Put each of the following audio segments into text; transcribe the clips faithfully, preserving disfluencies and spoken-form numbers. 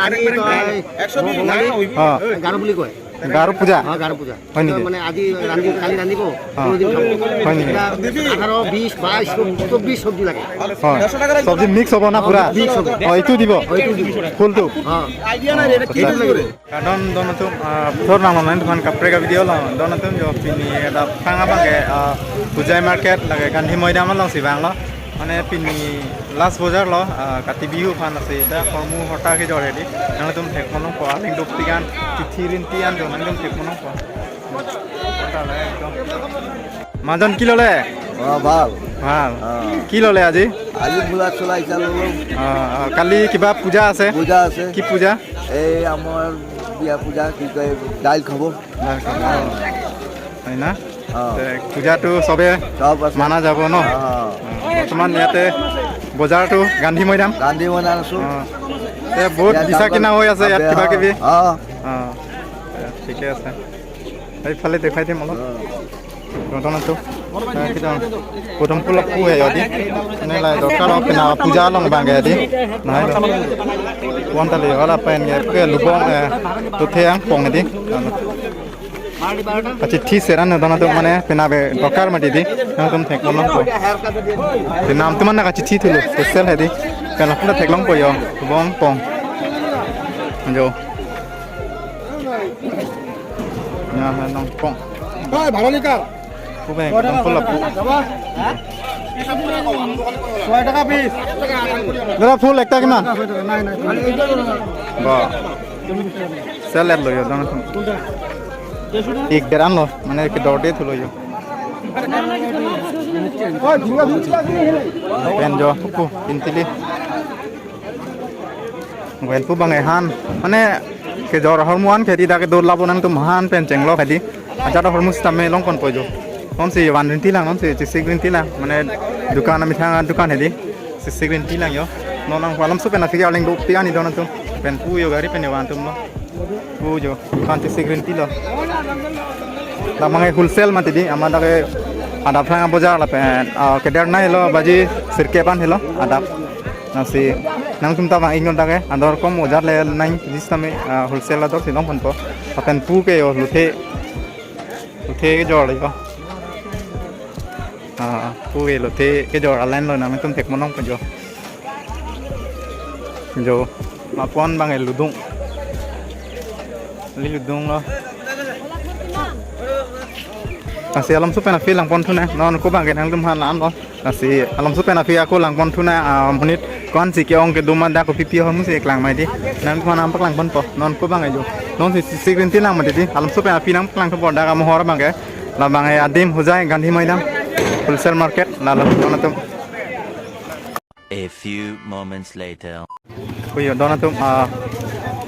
আজি তই একশ বিশ, বঙালী, অ। গাৰো বুলি কয়। গাৰো পূজা? অ, গাৰো পূজা। হয় নেকি? মানে আজি ৰান্ধি, কালি ৰান্ধিব, অ। পৰহি দিন খাব। হয় নেকি? এতিয়া আঠাৰ, বিশ, বাইশ, চৌব্বিশ চব্জি লাগে। হয়। চব্জি মিক্স হ'ব না পুৰা? মিক্স হ'ব। অ, এইটো দিব? অ, এইটো দিব। ফুলটো? অ। আইডিয়া নাই ৰে, এইটো কি লাগে? Kadon don atum, ah, puthot nang online dukan kaprek a-video lo, don atum jo pini adap kang abang ke, ah, Hojai market lake Gandhi Moidan alongsi vanglo. Mane pini last bojar lo, ah, Kati Bihu aphan lasi ta hormu horta kejor hedi. Nangtum thekponlongpo, arleng dopik an, chithi rinti an jo nangtum thekponlongpo. Horta le ekdom. Majon, কি ললে? অ, ভাল। ভাল। অ। কি ললে আজি? আজি মূলা চোলা এতিয়া ললো। অ, অ, কালি কিবা পূজা আছে? পূজা আছে। কি পূজা? এই আমাৰ বিয়া পূজা, কি কয়, দাইল খাব। দাইল খাব। অ। হয় না? অ। তে পূজাটো চবে চব আছে। মানা যাব ন? অ। অ, বৰ্তমান ইয়াতে বজাৰটো গান্ধী মৈদাম। গান্ধী মৈদাম আছো। অ। তে বহুত ইয়াত বেচা যাম। কিনা হৈ আছে ইয়াত আবে, কিবা কিবি। অ। অ। ঠিকে আছে। এইফালে দেখাই দিম অলপ। অ। Don atum. Nah, kita potong pula pu ya, di. Ini lah, dokar lo, pina puja along abang ya, di. Nah, itu. Wan tali, wala pen ya, ke lubong, eh, tu theang pong, di. Kachithi seran, don atum mane, pina be dokar mati, di. Nangtum thekponlongpo. Pina atum mana kachithi thulo, special hedi. Pina pula theklongpo yo, lubong pong. Jo. Ya, nang pong. Hai, ভাড়া নিকাল। Pu bang, potong pula pu. ছয় টাকা piece. Dada, ফুল একটা কিমান? নাই, নাই। Ba. Seller lo yo, don atum. Ek der an lo, mane ke dorde thulo yo. Pen jo, pu, pintili. Wen pu bang ehan, mane kejor ahormu an kheti dak kedo labo nangtum han pen chenglok hedi. Ajat ahormu sitame longponpo jo. Non si van rinti lang, non si chisik rinti lang. Mane dukan amethang adukan hedi. Chisik rinti lang yo. Non nang alam so pen aphi arleng dopik an ni don atum. Pen pu yo gari pen yo van atum lo. Pu jo. Kan chisik rinti lo. Labang ke wholesale mati di, amat dak ke adap phrang bojar lapen, ah, keder nai lo baji sirkep an helo adap. Lasi nangtum ta vang-iknon dak ke, ador kom ojar le nai, jis tame, ah, wholesale ador si longponpo. Lapen pu ke yo luthe, luthe kejor le yo. Ah, pu ke luthe kejor a-line lo, nangtum thekponlongpo jo. Jo, mapon bang e ludung. Li ludung lo. Lasi alam so pen aphi langpon thu nang, non ko bang ke nangtum han an lo. Lasi alam so pen aphi ako langpon thu nang, ah, monit ko-an si ke-ong kedo ma dak kopi pi ahormu si klang mai di. Nangtum han nangpaklangponpo, non ko bang e jo. Non si chisik rinti lang mati di, alam so pen aphi nangpaklang thupo dak amohor bang ke. Labang e adim Hojai Gandhi Maidan, wholesale market, lalo don atum. A few moments later. Ui, don atum, ah,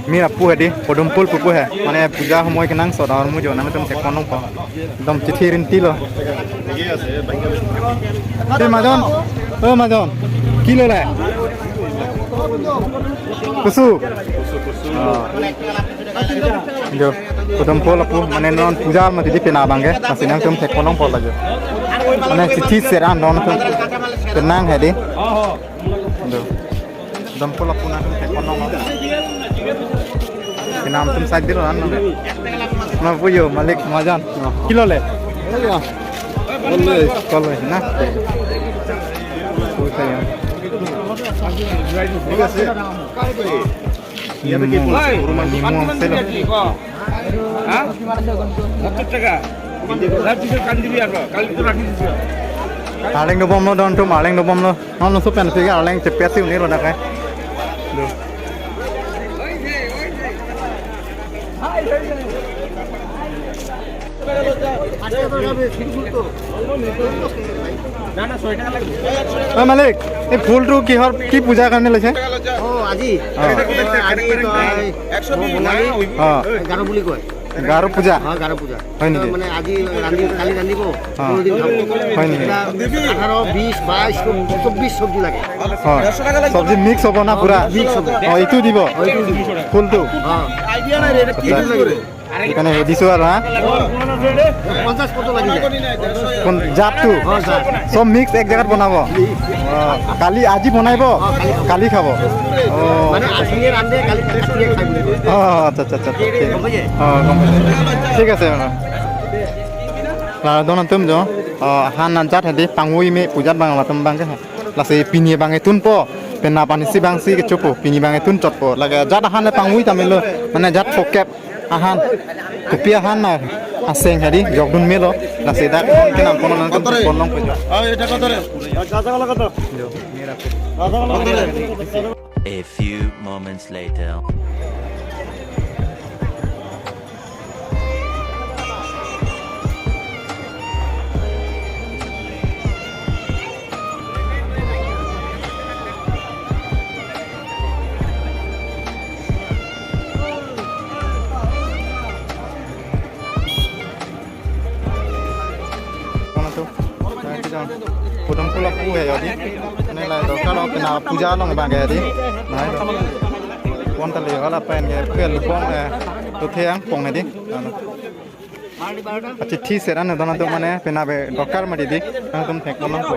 mira pu hedi, podum pul pu pu he. Mane puja homoi kenangsot ahormu jo, nangtum thekponlongpo. Ekdom chithi rinti lo. Hey, majon. Oh, majon. Ki lole? Kusu. Ah. Jo, podum pul pu, mane non puja mati di pena bang ke, lasi nangtum thekponlongpo la jo. Mane chithi seran don atum. Penang hedi. Jo. Podum pul pu nangtum thekponlong. Pena atum side di lo an. Na pu yo, malik majon. Ki lole? Kole. Kole, na? Pu saya. Nimu, nimu, selo. হা? সত্তর টাকা। লাভ দিছে, কালি দিবি আর, কালি তো রাখি দিছি। Arleng dobomlo don atum, arleng dobomlo. Non non so pen aphi ke arleng chepesi un-e lo dak ke. Do. ও মালিক, এই ফুলটো কিহৰ, কি পূজাৰ কাৰণে লৈছে? অ, আজি। অ। আজি তই বঙালী অ। গাৰো বুলি কয়। গাৰো পূজা? অ, গাৰো পূজা। হয় নেকি? মানে আজি ৰান্ধি, কালি ৰান্ধিব, অ। পৰহি দিন খাব। হয় নেকি? এতিয়া আঠাৰ, বিশ, বাইশ, চৌব্বিশ চব্জি লাগে। হয়। চব্জি মিক্স হ'ব না পুৰা? মিক্স হ'ব। অ, এইটো দিব? অ, এইটো দিব। ফুলটো? অ। আচ্ছা। এইটো লাগিব। Ikan ini disu, ha? পঞ্চাশ কত লাগি যায়? কোন জাতটো? অ, জাত। সব মিক্স এক জাগাত বনাব? অ, কালি, আজি বনাব? অ, কালি খাব। কালি খাব। অ। মানে আজি ৰান্ধে, কালি কাটি খাই বুলি। অ, আচ্ছা, আচ্ছা, আচ্ছা, আচ্ছা, ঠিক। গম পাইছে? অ, গম পাইছে। ঠিক আছে, অ। Ladak don atum jo, o, ahan ajat hedi pangvoi me pu ajat abang latum abang ke. Lasi pini abang etunpo, penap anisi abangsi kechopo, pini abang etun chotpo. Lake ajat ahan le pangvoi tame lo, mane ajat phokep ahan. Kopi ahan ma aseng hedi jokdun melo. Lasi dak kenam kono nang kon long pe jo. A few moments later. Kono tu? Pudong pula pu he ya di. Ini la dokar lo kena puja long bang ya di. Nah, itu. Pon tali wala pen ke pel bong eh. Tu theyang pong ne di. Anu. Achi thi seran don atum mane pena be dokar ma di di. Nangtum thek pon long pu.